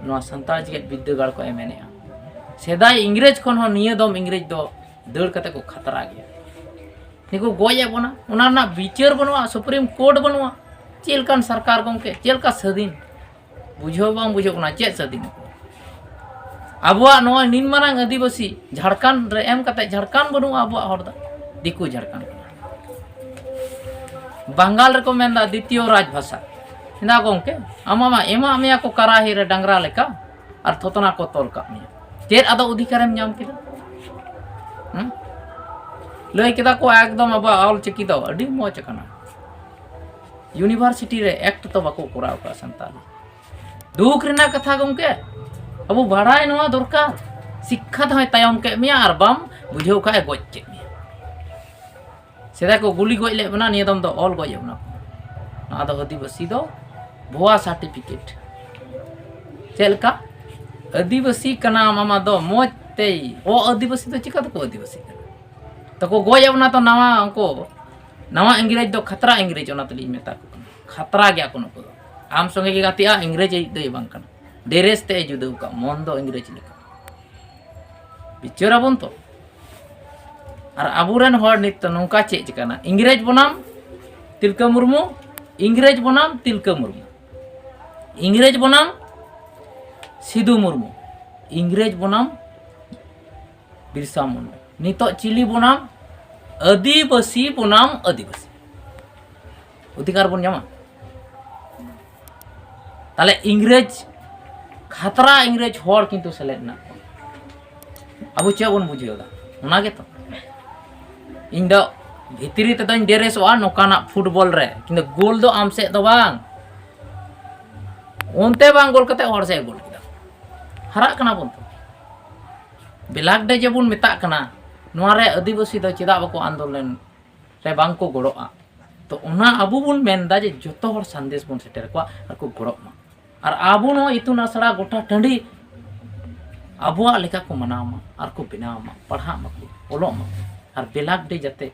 ᱱᱚᱣᱟ ᱥᱟᱱᱛᱟᱲ ᱡᱮᱜᱮᱛ ᱵᱤᱨᱫᱟᱹᱜᱟᱲ ᱠᱚ ᱮᱢᱮᱱᱮᱜᱼᱟ᱾ ᱥᱮᱫᱟᱭ ᱤᱝᱨᱮᱡᱽ ᱠᱷᱚᱱ ᱦᱚᱸ ᱱᱤᱭᱟᱹ ᱫᱚᱢ ᱤᱝᱨᱮᱡᱽ ᱫᱚ ᱫᱟᱹᱲ ᱠᱟᱛᱮ ᱠᱚ ᱠᱷᱟᱛᱨᱟ ᱜᱮᱭᱟ᱾ ᱱᱤᱭᱟᱹ ᱠᱚ ᱜᱚᱡ ᱮᱫ ᱵᱚᱱᱟ, ᱚᱱᱟ ᱨᱮᱱᱟᱜ ᱵᱤᱪᱟᱹᱨ ᱵᱟᱹᱱᱩᱜᱼᱟ, ᱥᱩᱯᱨᱤᱢ ᱠᱳᱨᱴ ᱵᱟᱹᱱᱩᱜᱼᱟ᱾ ᱪᱮᱫ ᱞᱮᱠᱟᱱ ᱥᱚᱨᱠᱟᱨ ᱜᱚᱢᱠᱮ, ᱪᱮᱫ ᱞᱮᱠᱟ ᱥᱟᱹᱫᱷᱤᱱ? ᱵᱩᱡᱷᱟᱹᱣ ᱵᱟᱝ ᱵᱩᱡᱷᱟᱹᱜ ᱠᱟᱱᱟ, ᱪᱮᱫ ᱥᱟᱹᱫᱷᱤᱱ? ᱟᱵᱚᱣᱟᱜ ᱱᱚᱣᱟ ᱱᱤᱱ ᱢᱟᱨᱟᱝ ᱟᱹᱫᱤᱵᱟᱹᱥᱤ ᱡᱷᱟᱲᱠᱷᱚᱸᱰ ᱨᱮ ᱮᱢ ᱠᱟᱛᱮ ᱡᱷᱟᱲᱠᱷᱚᱸᱰ ᱵᱟᱹᱱᱩᱜᱼᱟ ᱟᱵᱚᱣᱟᱜ ᱦᱚᱲ ᱫᱚ, ᱫᱤᱠᱩ ᱡᱷᱟᱲᱠᱷᱚᱸᱰ ᱠᱟᱱᱟ᱾ ᱵᱟᱝᱜᱟᱞ ᱨᱮᱠᱚ ᱢᱮᱱᱫᱟ ᱫᱤᱛᱤᱭᱚ ᱨᱟᱡᱽ ᱵᱷᱟᱥᱟ, ᱦᱮᱸᱫᱟ ᱜᱚᱢᱠᱮ, ᱟᱢᱟᱜ ᱢᱟ ᱮᱢᱟᱜ ᱢᱮᱭᱟ ᱠᱚ ᱠᱟᱨᱟᱦᱤ ᱨᱮ ᱰᱟᱝᱨᱟ ᱞᱮᱠᱟ, ᱟᱨ ᱛᱷᱚᱛᱱᱟ ᱠᱚ ᱛᱚᱞ ᱠᱟᱜ ᱢᱮᱭᱟ᱾ ᱪᱮᱫ ᱟᱫᱚ ᱚᱫᱷᱤᱠᱟᱨᱮᱢ ᱧᱟᱢ ᱠᱮᱫᱟ? ᱦᱩᱸ? ᱞᱟᱹᱭ ᱠᱮᱫᱟ ᱠᱚ ᱮᱠᱫᱚᱢ ᱟᱵᱚᱣᱟᱜ ᱚᱞ ᱪᱤᱠᱤ ᱫᱚ ᱟᱹᱰᱤ ᱢᱚᱡᱽ ᱟᱠᱟᱱᱟ᱾ ᱤᱭᱩᱱᱤᱵᱷᱟᱨᱥᱤᱴᱤ ᱨᱮ ᱮᱠᱴ ᱛᱚ ᱵᱟᱠᱚ ᱠᱚᱨᱟᱣ ᱠᱟᱜᱼᱟ ᱥᱟᱱᱛᱟᱞᱤ᱾ ᱫᱩᱠ ᱨᱮᱱᱟᱜ ᱠᱟᱛᱷᱟ ᱜᱚᱢᱠᱮ, ᱟᱵᱚ ᱵᱟᱲᱟᱭ ᱱᱚᱣᱟ ᱫᱚᱨᱠᱟᱨ᱾ ᱥᱤᱠᱠᱷᱟ ᱫᱚᱭ ᱛᱟᱭᱚᱢ ᱠᱮᱫ ᱢᱮᱭᱟ, ᱟᱨ ᱵᱟᱢ ᱵᱩᱡᱷᱟᱹᱣ ᱠᱷᱟᱡ ᱮ ᱜᱚᱡ ᱠᱮᱫ ᱢᱮᱭᱟ᱾ ᱥᱮᱫᱟᱭ ᱠᱚ ᱜᱩᱞᱤ ᱜᱚᱡ ᱞᱮᱫ ᱵᱚᱱᱟ, ᱱᱤᱭᱟᱹ ᱫᱚᱢ ᱫᱚ ᱚᱞ ᱜᱚᱡ ᱮᱫ ᱵᱚᱱᱟ ᱠᱚ᱾ ᱱᱚᱣᱟ ᱫᱚ ᱟᱹᱫᱤᱵᱟᱹᱥᱤ ᱫᱚ ᱵᱷᱩᱣᱟ ᱥᱟᱨᱴᱤᱯᱷᱤᱠᱮᱴ᱾ ᱪᱮᱫ ᱞᱮᱠᱟ? ᱟᱹᱫᱤᱵᱟᱹᱥᱤ ᱠᱟᱱᱟᱢ ᱟᱢᱟᱜ ᱫᱚ ᱢᱚᱡᱽ ᱛᱮᱭ, ᱚ ᱟᱹᱫᱤᱵᱟᱹᱥᱤ ᱫᱚ ᱪᱤᱠᱟ ᱛᱮᱠᱚ ᱟᱹᱫᱤᱵᱟᱹᱥᱤ ᱠᱟᱱᱟ? ᱛᱚᱠᱚ ᱜᱚᱡ ᱮᱫ ᱵᱚᱱᱟ ᱛᱚ ᱱᱟᱣᱟ, ᱩᱱᱠᱩ ᱱᱟᱣᱟ ᱤᱝᱨᱮᱡᱽ ᱫᱚ ᱠᱷᱟᱛᱨᱟ ᱤᱝᱨᱮᱡᱽ, ᱚᱱᱟ ᱛᱮᱞᱤᱧ ᱢᱮᱛᱟ ᱠᱚ ᱠᱟᱱᱟ᱾ ᱠᱷᱟᱛᱨᱟ ᱜᱮᱭᱟ ᱠᱚ ᱱᱩᱠᱩ ᱫᱚ᱾ ᱟᱢ ᱥᱚᱸᱜᱮ ᱜᱮ ᱜᱟᱛᱮᱜᱼᱟ, ᱤᱝᱨᱮᱡᱽ ᱤᱡ ᱫᱚᱭ ᱵᱟᱝ ᱠᱟᱱᱟ᱾ ᱰᱮᱨᱮᱥ ᱛᱮ ᱡᱩᱫᱟᱹ ᱟᱠᱟᱫ, ᱢᱚᱱ ᱫᱚ ᱤᱝᱨᱮᱡᱽ ᱞᱮᱠᱟ᱾ ᱵᱤᱪᱟᱹᱨᱟᱵᱚᱱ ᱛᱚ᱾ ᱟᱨ ᱟᱵᱚᱨᱮᱱ ᱦᱚᱲ ᱱᱤᱛ ᱫᱚ ᱱᱚᱝᱠᱟ ᱪᱮᱫ ᱪᱤᱠᱟᱹᱱᱟ? ᱤᱝᱨᱮᱡᱽ ᱵᱚᱱᱟᱢ ᱛᱤᱞᱠᱟᱹ ᱢᱩᱨᱢᱩ, ᱤᱝᱨᱮᱡᱽ ᱵᱚᱱᱟᱢ ᱛᱤᱞᱠᱟᱹ ᱢᱩᱨᱢᱩ, ᱤᱝᱨᱮᱡᱽ ᱵᱚᱱᱟᱢ ᱥᱤᱫᱩ ᱢᱩᱨᱢᱩ, ᱤᱝᱨᱮᱡᱽ ᱵᱚᱱᱟᱢ ᱵᱤᱨᱥᱟ ᱢᱩᱱᱰᱟ᱾ ᱱᱤᱛᱚᱜ ᱪᱤᱞᱤ ᱵᱚᱱᱟᱢ? ᱟᱹᱫᱤᱵᱟᱹᱥᱤ ᱵᱚᱱᱟᱢ ᱟᱹᱫᱤᱵᱟᱹᱥᱤ᱾ ᱚᱫᱷᱤᱠᱟᱨ ᱵᱚᱱ ᱧᱟᱢᱟ? ᱛᱟᱦᱞᱮ ᱤᱝᱨᱮᱡᱽ, ᱠᱷᱟᱛᱨᱟ ᱤᱝᱨᱮᱡᱽ ᱦᱚᱲ ᱠᱤᱱᱛᱩ ᱥᱮᱞᱮᱫ ᱢᱮᱱᱟᱜ ᱠᱚᱣᱟ᱾ ᱟᱵᱚ ᱪᱮᱫ ᱵᱚᱱ ᱵᱩᱡᱷᱟᱹᱣ ᱮᱫᱟ? ᱚᱱᱟ ᱜᱮᱛᱚ᱾ ᱤᱧ ᱫᱚ ᱵᱷᱤᱛᱨᱤ ᱛᱮᱫᱚᱧ ᱰᱮᱨᱮᱥᱚᱜᱼᱟ ᱱᱚᱝᱠᱟᱱᱟᱜ ᱯᱷᱩᱴᱵᱚᱞ ᱨᱮ, ᱠᱤᱱᱛᱩ ᱜᱳᱞ ᱫᱚ ᱟᱢ ᱥᱮᱫ ᱫᱚ ᱵᱟᱝ᱾ ᱚᱱᱛᱮ ᱵᱟᱝ ᱜᱳᱞ ᱠᱟᱛᱮ ᱦᱚᱲ ᱥᱮᱫ ᱜᱳᱞ ᱠᱮᱫᱟ᱾ ᱦᱟᱨᱟᱜ ᱠᱟᱱᱟ ᱵᱚᱱ ᱛᱚ᱾ ᱵᱞᱮᱠ ᱰᱮ ᱡᱮᱵᱚᱱ ᱢᱮᱛᱟᱜ ᱠᱟᱱᱟ, ᱱᱚᱣᱟ ᱨᱮ ᱟᱹᱫᱤᱵᱟᱹᱥᱤ ᱫᱚ ᱪᱮᱫᱟᱜ ᱵᱟᱠᱚ ᱟᱱᱫᱳᱞᱚᱱ ᱨᱮ ᱵᱟᱝ ᱠᱚ ᱜᱚᱲᱚᱜᱼᱟ? ᱛᱚ ᱚᱱᱟ ᱟᱵᱚ ᱵᱚᱱ ᱢᱮᱱᱫᱟ ᱡᱮ ᱡᱚᱛᱚ ᱦᱚᱲ ᱥᱟᱸᱫᱮᱥ ᱵᱚᱱ ᱥᱮᱴᱮᱨ ᱠᱚᱣᱟ ᱟᱨ ᱠᱚ ᱜᱚᱲᱚᱜ ᱢᱟ᱾ ᱟᱨ ᱟᱵᱚ ᱱᱚᱣᱟ ᱤᱛᱩᱱ ᱟᱥᱲᱟ ᱜᱚᱴᱟ ᱴᱟᱺᱰᱤ ᱟᱵᱚᱣᱟᱜ ᱞᱮᱠᱟ ᱠᱚ ᱢᱟᱱᱟᱣ ᱢᱟ ᱟᱨ ᱠᱚ ᱵᱮᱱᱟᱣ ᱢᱟ, ᱯᱟᱲᱦᱟᱜ ᱢᱟᱠᱚ, ᱚᱞᱚᱜ ᱢᱟᱠᱚ, ᱟᱨ ᱵᱞᱮᱠ ᱰᱮ ᱡᱟᱛᱮ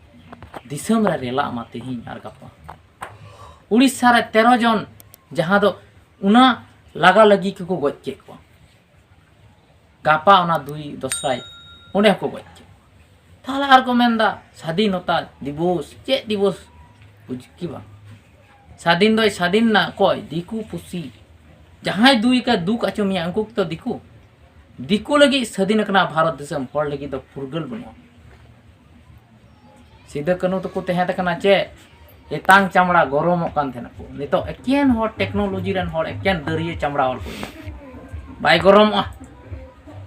ᱫᱤᱥᱚᱢ ᱨᱮ ᱨᱮᱞᱟᱜ ᱢᱟ ᱛᱮᱦᱮᱧ ᱟᱨ ᱜᱟᱯᱟ᱾ ᱩᱲᱤᱥᱥᱟ ᱨᱮ ᱛᱮᱨᱚ ᱡᱚᱱ, ᱡᱟᱦᱟᱸ ᱫᱚ ᱚᱱᱟ ᱞᱟᱜᱟ ᱞᱟᱹᱜᱤ ᱠᱚᱠᱚ ᱜᱚᱡ ᱠᱮᱫ ᱠᱚᱣᱟ, ᱜᱟᱯᱟ ᱚᱱᱟ ᱫᱩᱭ ᱫᱚᱥᱨᱟᱭ ᱚᱸᱰᱮ ᱦᱚᱸᱠᱚ ᱜᱚᱡ ᱠᱮᱫ ᱠᱚᱣᱟ᱾ ᱛᱟᱦᱚᱞᱮ ᱟᱨ ᱠᱚ ᱢᱮᱱᱫᱟ ᱥᱟᱫᱷᱤᱱᱚᱛᱟ ᱫᱤᱵᱚᱥ, ᱪᱮᱫ ᱫᱤᱵᱚᱥ? ᱵᱩᱡᱽ ᱠᱤ ᱵᱟᱝ? ᱥᱟᱫᱷᱤᱱ ᱫᱚᱭ ᱥᱟᱫᱷᱤᱱ ᱱᱟ ᱚᱠᱚᱭ? ᱫᱤᱠᱩ ᱯᱩᱥᱤ᱾ ᱡᱟᱦᱟᱸᱭ ᱫᱩᱭ ᱠᱟ ᱫᱩᱠ ᱟᱪᱚ ᱢᱮᱭᱟ, ᱩᱱᱠᱩ ᱠᱚᱫᱚ ᱫᱤᱠᱩ᱾ ᱫᱤᱠᱩ ᱞᱟᱹᱜᱤᱫ ᱥᱟᱹᱫᱷᱤᱱ ᱟᱠᱟᱱᱟ ᱵᱷᱟᱨᱚᱛ ᱫᱤᱥᱚᱢ, ᱦᱚᱲ ᱞᱟᱹᱜᱤᱫ ᱫᱚ ᱯᱷᱩᱨᱜᱟᱹᱞ ᱵᱟᱹᱱᱩᱜᱼᱟ᱾ ᱥᱤᱫᱟᱹ ᱠᱟᱹᱱᱦᱩ ᱛᱟᱠᱚ ᱛᱟᱦᱮᱸ ᱠᱟᱱᱟ ᱪᱮᱫ? ᱮᱛᱟᱝ ᱪᱟᱢᱲᱟ ᱜᱚᱨᱚᱢᱚᱜ ᱠᱟᱱ ᱛᱟᱦᱮᱱᱟ ᱠᱚ᱾ ᱱᱤᱛᱚᱜ ᱮᱠᱮᱱ ᱦᱚᱲ, ᱴᱮᱠᱱᱳᱞᱚᱡᱤ ᱨᱮᱱ ᱦᱚᱲ, ᱮᱠᱮᱱ ᱫᱟᱹᱨᱭᱟᱹ ᱪᱟᱢᱲᱟ ᱦᱚᱲ ᱠᱚ ᱮᱱᱟ᱾ ᱵᱟᱭ ᱜᱚᱨᱚᱢᱚᱜᱼᱟ᱾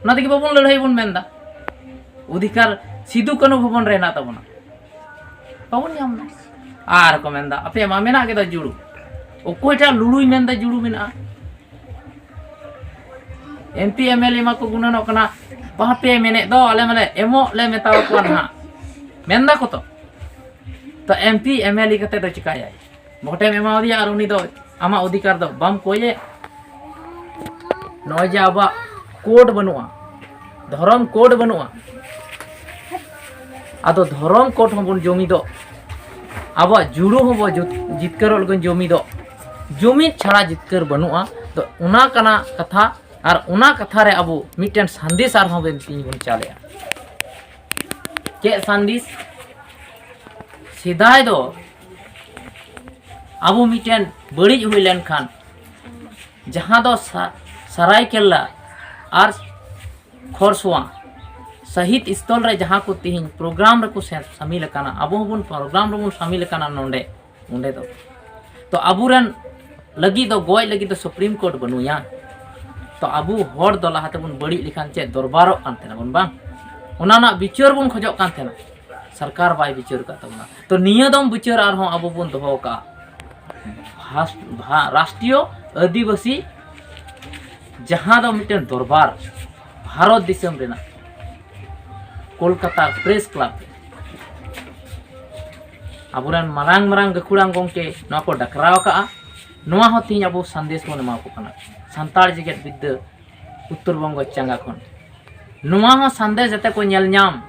ᱚᱱᱟ ᱛᱮᱜᱮ ᱵᱟᱵᱚᱱ ᱞᱟᱹᱲᱦᱟᱹᱭ ᱵᱚᱱ ᱢᱮᱱᱫᱟ᱾ ᱚᱫᱷᱤᱠᱟᱨ ᱥᱤᱫᱩ ᱠᱟᱹᱱᱦᱩ ᱵᱷᱚᱵᱚᱱ ᱨᱮ ᱦᱮᱱᱟᱜ ᱛᱟᱵᱚᱱᱟ, ᱵᱟᱵᱚᱱ ᱧᱟᱢ ᱮᱫᱟ᱾ ᱟᱨ ᱠᱚ ᱢᱮᱱᱫᱟ, ᱟᱯᱮᱭᱟᱜ ᱢᱟ ᱢᱮᱱᱟᱜ ᱜᱮᱫᱚ ᱡᱩᱲᱩ᱾ ᱚᱠᱚᱭᱴᱟᱜ ᱞᱩᱲᱩᱭ ᱢᱮᱱᱫᱟ ᱡᱩᱲᱩ ᱢᱮᱱᱟᱜᱼᱟ? M P M L A ᱢᱟᱠᱚ ᱜᱩᱱᱟᱹᱱᱚᱜ ᱠᱟᱱᱟ, ᱵᱟᱯᱮ ᱢᱮᱱᱮᱫ ᱫᱚ, ᱟᱞᱮ ᱢᱟᱞᱮ ᱮᱢᱚᱜ ᱞᱮ ᱢᱮᱛᱟᱣ ᱠᱚᱣᱟ ᱱᱟᱦᱟᱜ, ᱢᱮᱱᱫᱟ ᱠᱚ ᱛᱚ᱾ ᱛᱚ M P M L A ᱠᱟᱛᱮ ᱫᱚ ᱪᱤᱠᱟᱭᱟᱭ? ᱵᱷᱳᱴᱮᱢ ᱮᱢᱟᱣᱟᱫᱮᱭᱟ ᱟᱨ ᱩᱱᱤ ᱫᱚ ᱟᱢᱟᱜ ᱚᱫᱷᱤᱠᱟᱨ ᱫᱚ ᱵᱟᱢ ᱠᱚᱭᱮ᱾ ᱱᱚᱜᱼᱚᱭ ᱡᱮ ᱟᱵᱚᱣᱟᱜ ᱠᱳᱰ ᱵᱟᱹᱱᱩᱜᱼᱟ, ᱫᱷᱚᱨᱚᱢ ᱠᱳᱰ ᱵᱟᱹᱱᱩᱜᱼᱟ, ᱟᱫᱚ ᱫᱷᱚᱨᱚᱢ ᱠᱳᱰ ᱦᱚᱸᱵᱚᱱ ᱡᱩᱢᱤᱫᱚᱜ, ᱟᱵᱚᱣᱟᱜ ᱡᱩᱲᱩ ᱦᱚᱸᱵᱚ ᱡᱩᱛ-, ᱡᱤᱛᱠᱟᱹᱨᱚᱜ ᱞᱟᱹᱜᱤᱫ ᱡᱩᱢᱤᱫᱚᱜ᱾ ᱡᱩᱢᱤᱫ ᱪᱷᱟᱲᱟ ᱡᱤᱛᱠᱟᱹᱨ ᱵᱟᱹᱱᱩᱜᱼᱟ᱾ ᱛᱚ ᱚᱱᱟ ᱠᱟᱱᱟ ᱠᱟᱛᱷᱟ, ᱟᱨ ᱚᱱᱟ ᱠᱟᱛᱷᱟ ᱨᱮ ᱟᱵᱚ ᱢᱤᱫᱴᱮᱱ ᱥᱟᱸᱫᱮᱥ ᱟᱨᱦᱚᱸ ᱵᱚᱱ ᱛᱤᱧ ᱵᱚᱱ ᱪᱟᱞᱮᱜᱼᱟ᱾ ᱪᱮᱫ ᱥᱟᱸᱫᱮᱥ? ᱥᱮᱫᱟᱭ ᱫᱚ ᱟᱵᱚ ᱢᱤᱫᱴᱮᱱ ᱵᱟᱹᱲᱤᱡ ᱦᱩᱭ ᱞᱮᱱᱠᱷᱟᱱ, ᱡᱟᱦᱟᱸ ᱫᱚ ᱥᱟ-, ᱥᱟᱨᱟᱭᱠᱮᱞᱞᱟ ᱟᱨ ᱠᱷᱚᱨᱥᱚᱣᱟ ᱥᱟᱹᱦᱤᱛ ᱥᱛᱷᱚᱞ ᱨᱮ ᱡᱟᱦᱟᱸ ᱠᱚ ᱛᱮᱦᱮᱧ ᱯᱨᱳᱜᱨᱟᱢ ᱨᱮᱠᱚ ᱥᱮ-, ᱥᱟᱹᱢᱤᱞ ᱟᱠᱟᱱᱟ, ᱟᱵᱚ ᱦᱚᱸᱵᱚᱱ ᱯᱨᱳᱜᱨᱟᱢ ᱨᱮᱵᱚᱱ ᱥᱟᱹᱢᱤᱞ ᱟᱠᱟᱱᱟ ᱱᱚᱰᱮ, ᱚᱸᱰᱮ ᱫᱚ᱾ ᱛᱚ ᱟᱵᱚᱨᱮᱱ ᱞᱟᱹᱜᱤᱫ ᱫᱚ, ᱜᱚᱡ ᱞᱟᱹᱜᱤᱫ ᱫᱚ ᱥᱩᱯᱨᱤᱢ ᱠᱳᱨᱴ ᱵᱟᱹᱱᱩᱭᱟ᱾ ᱛᱚ ᱟᱵᱚ ᱦᱚᱲ ᱫᱚ ᱞᱟᱦᱟ ᱛᱮᱵᱚᱱ ᱵᱟᱹᱲᱤᱡ ᱞᱮᱠᱷᱟᱱ ᱪᱮᱫ ᱫᱚᱨᱵᱟᱨᱚᱜ ᱠᱟᱱ ᱛᱟᱦᱮᱱᱟ ᱵᱚᱱ, ᱵᱟᱝ? ᱚᱱᱟ ᱨᱮᱱᱟᱜ ᱵᱤᱪᱟᱹᱨ ᱵᱚᱱ ᱠᱷᱚᱡᱚᱜ ᱠᱟᱱ ᱛᱟᱦᱮᱱᱟ, ᱥᱚᱨᱠᱟᱨ ᱵᱟᱭ ᱵᱤᱪᱟᱹᱨ ᱟᱠᱟᱫ ᱛᱟᱵᱚᱱᱟ᱾ ᱛᱚ ᱱᱤᱭᱟᱹ ᱫᱚᱢ ᱵᱤᱪᱟᱹᱨ ᱟᱨᱦᱚᱸ ᱟᱵᱚ ᱵᱚᱱ ᱫᱚᱦᱚ ᱟᱠᱟᱫᱼᱟ ᱵᱷᱟᱥ-, ᱵᱷᱟ-, ᱨᱟᱥᱴᱨᱤᱭᱚ ᱟᱹᱫᱤᱵᱟᱹᱥᱤ, ᱡᱟᱦᱟᱸ ᱫᱚ ᱢᱤᱫᱴᱮᱱ ᱫᱚᱨᱵᱟᱨ ᱵᱷᱟᱨᱚᱛ ᱫᱤᱥᱚᱢ ᱨᱮᱱᱟᱜ, ᱠᱳᱞᱠᱟᱛᱟ ᱯᱨᱮᱥ ᱠᱞᱟᱵᱽ ᱨᱮ ᱟᱵᱚᱨᱮᱱ ᱢᱟᱨᱟᱝ ᱢᱟᱨᱟᱝ ᱜᱟᱹᱠᱷᱩᱲᱟᱱ ᱜᱚᱢᱠᱮ ᱱᱚᱣᱟ ᱠᱚ ᱰᱟᱠᱨᱟᱣ ᱟᱠᱟᱫᱼᱟ᱾ ᱱᱚᱣᱟ ᱦᱚᱸ ᱛᱮᱦᱮᱧ ᱟᱵᱚ ᱥᱟᱸᱫᱮᱥ ᱵᱚᱱ ᱮᱢᱟ ᱠᱚ ᱠᱟᱱᱟ, ᱥᱟᱱᱛᱟᱲ ᱡᱮᱜᱮᱛ ᱵᱤᱫᱽᱫᱟᱹ ᱩᱛᱛᱚᱨ ᱵᱚᱝᱜᱚ ᱪᱟᱸᱜᱟ ᱠᱷᱚᱱ᱾ ᱱᱚᱣᱟ ᱦᱚᱸ ᱥᱟᱸᱫᱮᱥ ᱡᱟᱛᱮ ᱠᱚ ᱧᱮᱞ ᱧᱟᱢ,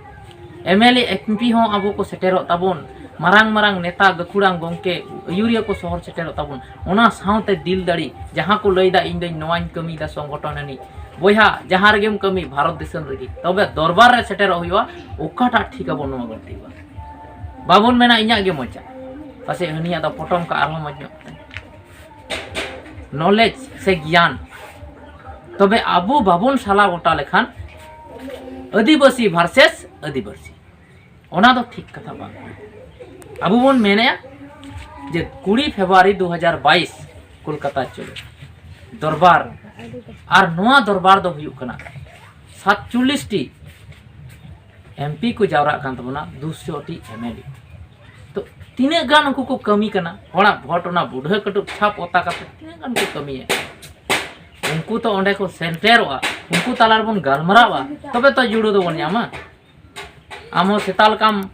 M L A, M P ᱦᱚᱸ ᱟᱵᱚ ᱠᱚ ᱥᱮᱴᱮᱨᱚᱜ ᱛᱟᱵᱚᱱ, ᱢᱟᱨᱟᱝ ᱢᱟᱨᱟᱝ ᱱᱮᱛᱟ ᱜᱟᱹᱠᱷᱩᱲᱟᱱ ᱜᱚᱢᱠᱮ ᱟᱹᱭᱩᱨᱤᱭᱟᱹ ᱠᱚ ᱥᱚᱦᱚᱨ ᱥᱮᱴᱮᱨᱚᱜ ᱛᱟᱵᱚᱱ, ᱚᱱᱟ ᱥᱟᱶᱛᱮ ᱫᱤᱞ ᱫᱟᱲᱮ, ᱡᱟᱦᱟᱸ ᱠᱚ ᱞᱟᱹᱭᱫᱟ ᱤᱧ ᱫᱚᱧ ᱱᱚᱣᱟᱧ ᱠᱟᱹᱢᱤᱭᱮᱫᱟ ᱥᱚᱝᱜᱚᱴᱷᱚᱱ ᱟᱹᱱᱤᱡ, ᱵᱚᱭᱦᱟ ᱡᱟᱦᱟᱸ ᱨᱮᱜᱮᱢ ᱠᱟᱹᱢᱤ ᱵᱷᱟᱨᱚᱛ ᱫᱤᱥᱚᱢ ᱨᱮᱜᱮ, ᱛᱚᱵᱮ ᱫᱚᱨᱵᱟᱨ ᱨᱮ ᱥᱮᱴᱮᱨᱚᱜ ᱦᱩᱭᱩᱜᱼᱟ᱾ ᱚᱠᱟᱴᱟᱜ ᱴᱷᱤᱠ ᱟᱵᱚ ᱱᱚᱣᱟ ᱵᱚᱱ ᱴᱷᱤᱠᱟ, ᱵᱟᱵᱚᱱ ᱢᱮᱱᱟ ᱤᱧᱟᱹᱜ ᱜᱮ ᱢᱚᱡᱟ, ᱯᱟᱥᱮᱡ ᱦᱟᱹᱱᱤᱭᱟᱜ ᱫᱚ ᱯᱚᱴᱚᱢ ᱠᱟᱜ ᱟᱨᱦᱚᱸ ᱢᱚᱡᱽ ᱧᱚᱜ ᱠᱟᱛᱮ᱾ ᱱᱚᱞᱮᱡᱽ ᱥᱮ ᱜᱮᱭᱟᱱ, ᱛᱚᱵᱮ ᱟᱵᱚ ᱵᱟᱵᱚᱱ ᱥᱟᱞᱟ ᱜᱚᱴᱟ ᱞᱮᱠᱷᱟᱱ ᱟᱹᱫᱤᱵᱟᱹᱥᱤ ᱵᱷᱟᱨᱥᱮᱥ ᱟᱹᱫᱤᱵᱟᱹᱥᱤ, ᱚᱱᱟ ᱫᱚ ᱴᱷᱤᱠ ᱠᱟᱛᱷᱟ ᱵᱟᱝ ᱠᱟᱱᱟ᱾ ᱟᱵᱚ ᱵᱚᱱ ᱢᱮᱱᱮᱜᱼᱟ ᱡᱮ ᱠᱩᱲᱤ ᱯᱷᱮᱵᱽᱨᱩᱣᱟᱨᱤ ᱫᱩ ᱦᱟᱡᱟᱨ ᱵᱟᱭᱤᱥ ᱠᱳᱞᱠᱟᱛᱟ ᱪᱚᱞᱚ ᱫᱚᱨᱵᱟᱨ, ᱟᱨ ᱱᱚᱣᱟ ᱫᱚᱨᱵᱟᱨ ᱫᱚ ᱦᱩᱭᱩᱜ ᱠᱟᱱᱟ ᱥᱟᱛᱪᱚᱞᱞᱤᱥ ᱴᱤ ᱮᱢ ᱯᱤ ᱠᱚ ᱡᱟᱣᱨᱟᱜ ᱠᱟᱱ ᱛᱟᱵᱚᱱᱟ, ᱫᱩᱥᱚ ᱴᱤ ᱮᱢ ᱮᱞ ᱮ᱾ ᱛᱚ ᱛᱤᱱᱟᱹᱜ ᱜᱟᱱ ᱩᱱᱠᱩ ᱠᱚ ᱠᱟᱹᱢᱤ ᱠᱟᱱᱟ? ᱦᱚᱲᱟᱜ ᱵᱷᱳᱴ ᱚᱱᱟ ᱵᱩᱰᱷᱟᱹ ᱠᱟᱹᱴᱩᱵ ᱪᱷᱟᱯ ᱚᱛᱟ ᱠᱟᱛᱮ ᱛᱤᱱᱟᱹᱜ ᱜᱟᱱ ᱠᱚ ᱠᱟᱹᱢᱤᱭᱟ? ᱩᱱᱠᱩ ᱛᱚ ᱚᱸᱰᱮ ᱠᱚ ᱥᱮᱴᱮᱨᱚᱜᱼᱟ, ᱩᱱᱠᱩ ᱛᱟᱞᱟ ᱨᱮᱵᱚᱱ ᱜᱟᱞᱢᱟᱨᱟᱣᱟ, ᱛᱚᱵᱮ ᱛᱚ ᱡᱩᱲᱟᱹ ᱫᱚᱵᱚᱱ ᱧᱟᱢᱟ᱾ ᱟᱢ ᱦᱚᱸ ᱥᱮᱛᱟ ᱞᱮᱠᱟᱢ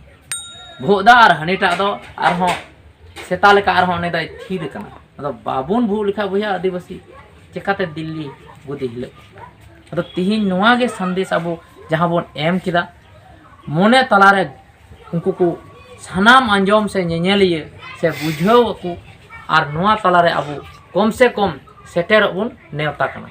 ᱵᱷᱳᱜ ᱫᱟ ᱟᱨ ᱦᱟᱹᱱᱤᱴᱟᱜ ᱫᱚ ᱟᱨᱦᱚᱸ ᱥᱮᱛᱟ ᱞᱮᱠᱟ ᱟᱨᱦᱚᱸ ᱩᱱᱤ ᱫᱚᱭ ᱛᱷᱤᱨ ᱟᱠᱟᱱᱟ᱾ ᱟᱫᱚ ᱵᱟᱵᱚᱱ ᱵᱷᱳᱜ ᱞᱮᱠᱷᱟᱡ ᱵᱚᱭᱦᱟ ᱟᱹᱫᱤᱵᱟᱹᱥᱤ ᱪᱮᱠᱟᱛᱮ ᱫᱤᱞᱞᱤ ᱵᱩᱫᱷᱤ ᱦᱤᱞᱟᱹᱜ? ᱟᱫᱚ ᱛᱤᱦᱤᱧ ᱱᱚᱣᱟ ᱜᱮ ᱥᱟᱸᱫᱮᱥ ᱟᱵᱚ ᱡᱟᱦᱟᱸ ᱵᱚᱱ ᱮᱢ ᱠᱮᱫᱟ, ᱢᱚᱱᱮ ᱛᱟᱞᱟᱨᱮ ᱩᱱᱠᱩ ᱠᱚ ᱥᱟᱱᱟᱢ ᱟᱸᱡᱚᱢ ᱥᱮ ᱧᱮᱧᱮᱞᱤᱭᱟᱹ ᱥᱮ ᱵᱩᱡᱷᱟᱹᱣ ᱟᱠᱚ, ᱟᱨ ᱱᱚᱣᱟ ᱛᱟᱞᱟᱨᱮ ᱟᱵᱚ ᱠᱚᱢ ᱥᱮ ᱠᱚᱢ ᱥᱮᱴᱮᱨᱚᱜ ᱵᱚᱱ ᱱᱮᱣᱛᱟ ᱠᱟᱱᱟ᱾